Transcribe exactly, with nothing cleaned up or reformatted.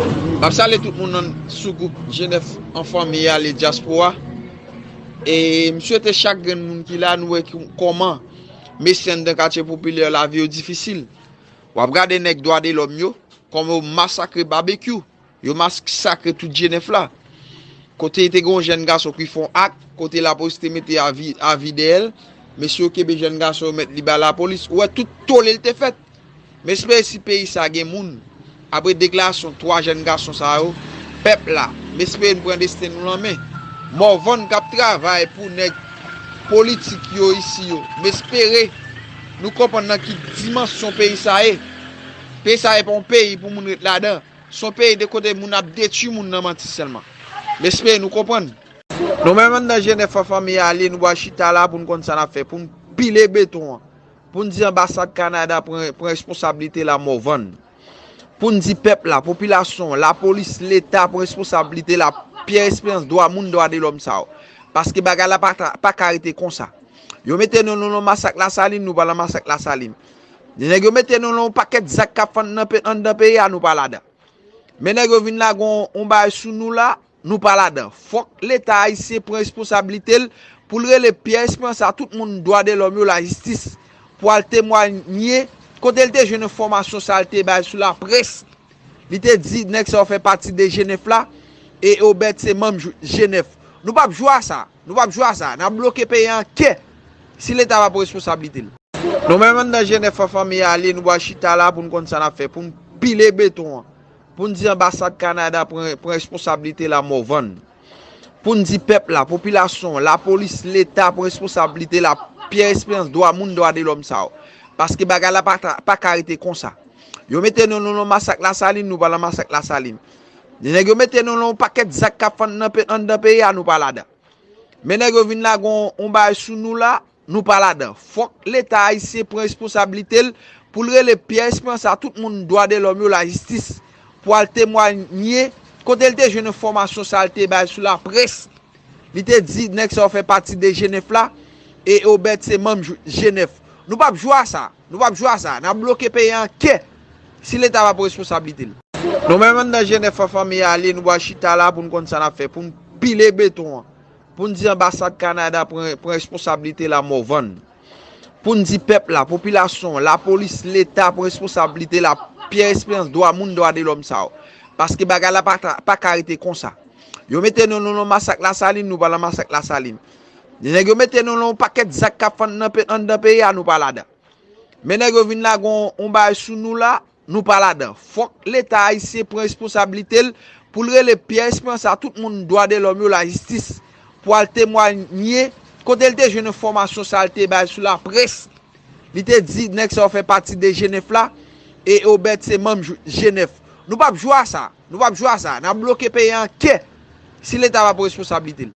M ap salye tout moun nan sou gwoup G nèf an fanmi ale dyaspora. E m swete chak grenn moun ki la, nou wè ki, kòman mesye anndan katye popilè lavi yo difisil. W ap gade nèg dwa de lòm yo, kòman yo masakre Babekyou, yo masakre tout G nèf la. Kote te gen yon jèn gason ki fè yon ak, kote lapolis te mete avi, avi dèyè l, mesye yo kenbe jèn gason yo, mèt li ba lapolis. Ou wè tout tole l te fèt. M espere si peyi sa gen moun, apre deklarasyon twa jèn gason sa yo, pèp la, m espere n pran desten nou nan men. Mòvann k ap travay pou nèg politik yo isi yo, m espere nou konprann nan ki dimansyon peyi sa ye. Peyi sa ye pa yon peyi pou moun ret ladan. Se yon peyi de kote moun ap detwi moun nan manti sèlman. M espere nou konprann. Nou menm anndan G nèf an fanmi ale, nou pral chita la pou n konn sa n ap fè, pou n pile beton an, pou n di anbasad Kanada pran, pran responsablite la Mòvann, pou n di pèp la, popilasyon an, lapolis, leta pran responsablite la, Pyè Esperans, dwa moun, dwa de lòm sa yo. Paske bagay la pa, ta- pa ka rete konsa. Yo mete nou nan masak Lasalin, nou pa nan masak Lasalin. Nèg yo mete nou nan yon pakèt zak k ap fèt nan pe- anndan peyi a, nou pa ladan. Men nèg yo vin lage yon, yon bagay sou nou la, nou pa ladan. Fòk Leta ayisyen pran responsablite l pou l rele Pyè Esperans a tout moun dwa de lòm yo lajistis pou al temwanye kote l te jwenn enfòmasyon sa l te bay sou laprès. Li te di nèg sa yo fè pati de G nèf la e Obèt se manm G nèf. Nou p ap jwe a sa. Nou p ap jwe a sa. N ap bloke peyi a an kè si Leta pa pran responsablite l. Nou menm anndan G nèf an fanmi ale, nou pral chita la pou n konn sa n ap fè, pou n pile beton an, pou n di anbasad Kanada pran, pran responsablite la Mòvann, pou n di pèp la, popilasyon an, lapolis, leta pran responsablite la, Pyè Esperans, dwa moun, dwa de lòm sa yo. Paske bagay la pa, ta- pa ka rete konsa. Yo mete nou nan masak Lasalin, nou pa nan masak Lasalin. Nèg yo mete nou nan yon pakèt zak k ap fèt nan pe- anndan peyi a, nou pa ladan. Men nèg yo vin lage yon, yon bagay sou nou la, nou pa ladan. Fòk Leta ayisyen pran responsablite l pou l rele Pyè Esperans a tout moun dwa de lòm yo lajistis pou al temwanye kote l te jwenn enfòmasyon sa l te bay sou laprès. Li te di nèg sa yo fè pati de G nèf la e Obèt se manm G nèf. Nou p ap jwe a sa. Nou p ap jwe a sa. N ap bloke peyi a an kè si Leta pa pran responsablite l. Nou menm anndan G nèf an fanmi ale, nou pral chita la pou n konn sa n ap fè, pou n pile beton an, pou n di anbasad Kanada pran, pran responsablite la Mòvann, pou n di pèp la, popilasyon an, lapolis, leta pran responsablite la, Pyè Esperans, dwa moun, dwa de lòm sa yo. Paske bagay la pa, ta- pa ka rete konsa. Yo mete nou nan masak Lasalin, nou pa nan masak Lasalin. Nèg yo mete nou nan yon pakèt zak k ap fèt nan pe- anndan peyi a, nou pa ladan. Men nèg yo vin lage yon, yon bagay sou nou la, nou pa ladan. Fòk Leta ayisyen pran responsablite l pou l rele Pyè Esperans a tout moun dwa de lòm yo lajistis pou al temwanye kote l te jwenn enfòmasyon sa l te bay sou laprès. Li te di nèg sa yo fè pati de G nèf la e Obèt se manm G nèf. Nou p ap jwe a sa. Nou p ap jwe a sa. N ap bloke peyi a an kè si Leta pa pran responsablite l.